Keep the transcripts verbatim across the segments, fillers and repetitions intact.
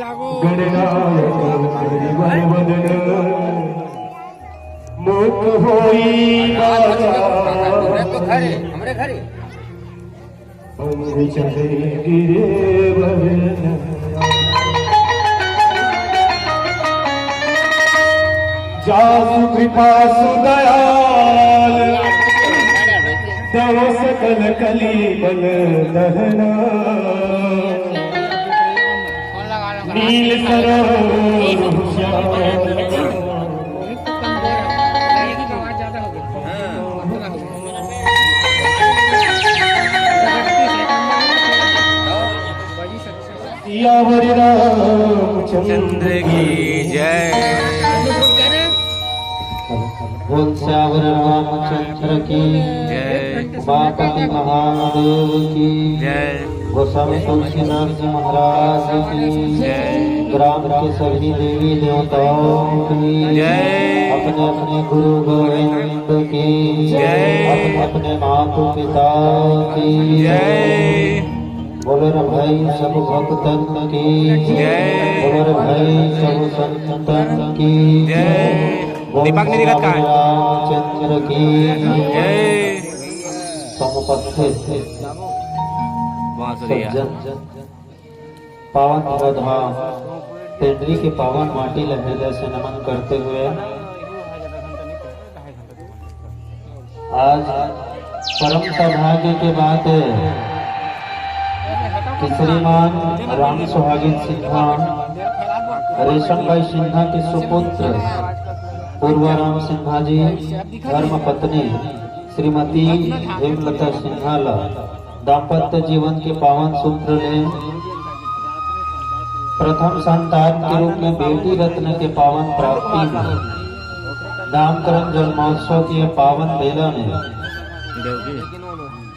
गणनायक करिवर वदन, मुख होई बाजा। तो घर है, हमरे घर है। अंग चढ़े गिरे वरन। जासु कृपा सुदयाल, दव सकल कली बल दहना। नील सरोज श्याम। सियावर रामचंद्र की जय। बोल सियावर रामचंद्र की जय। उमापति महादेव की जय। गोस्वामी तुलसीदास जी महाराज की जय। ग्राम के सभी देवी देवताओं की जय। अपने अपने गुरु गोविंद की जय। अपने अपने माता पिता की जय। बोलो रे भाई सब भक्तन की जय। बोलो रे भाई सब संतन की जय। बोलो दीपक नहीं दिखा कहाँ है? रामचंद्र की जय। समुपस्थित बांसुरिया। सज्जन पावन पौधा पेंडरी के पावन माटी ला हृदय से नमन करते हुए आज परम सौभाग्य के बात है कि श्रीमान राम सुहागिन सिन्हा, रेशम बाई सिन्हा के सुपुत्र पूर्वाराम सिन्हा जी धर्म पत्नी श्रीमती हेमलता सिन्हा ला दाम्पत्य जीवन के पावन सूत्र ले प्रथम संतान के रूप में बेटी रत्न के पावन प्राप्ति में नामकरण जन्मोत्सव के पावन बेला में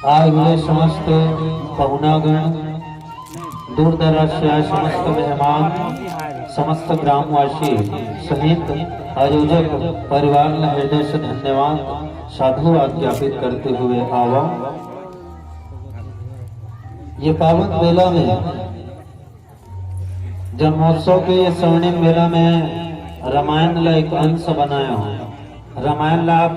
आए हुए समस्त पहुनागण, दूर दराज से आए समस्त मेहमान, समस्त ग्रामवासी सहित आयोजक परिवार ला हृदय से धन्यवाद, साधुवाद ज्ञापित करते हुए आवा ये पावन बेला में जन्मोत्सव के ये स्वर्णिम बेला में रामायण ला एक अंश बनायो। रामायण ला आप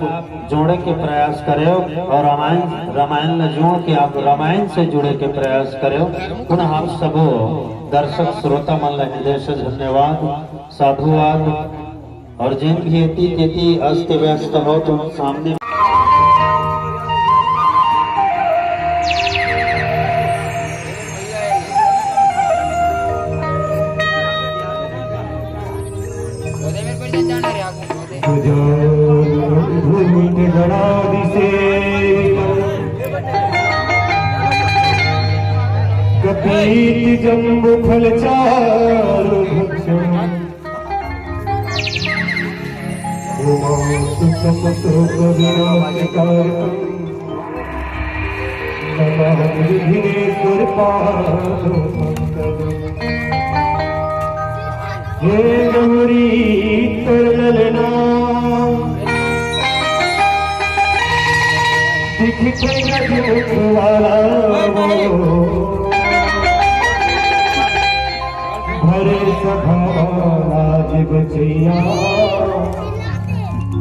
जोड़े के प्रयास करेव और रामायण, रामायण ला जोड़ के आप रामायण से जुड़े के प्रयास करेव। पुनः आप सबो दर्शक श्रोता मन ला हृदय से धन्यवाद, साधुवाद। और जेन भी एती तेती अस्त व्यस्त हो तो सामने गजानन भूत गणादिसेवितं कपीत जम्बू फल चारु भक्षण उमासुतसुतोपविनाशकारकं नमामि विघ्नेश्वरपादपङ्कजम्। हे गौरी तोर ललना दिखथे गजमुख वाला वो। भरे सभा राज बचैया,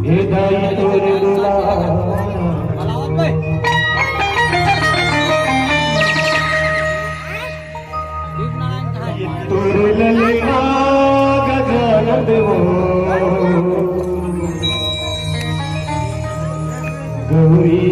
ए दाई तोर दुलारा। तोर ललना गजानन वो गौरी।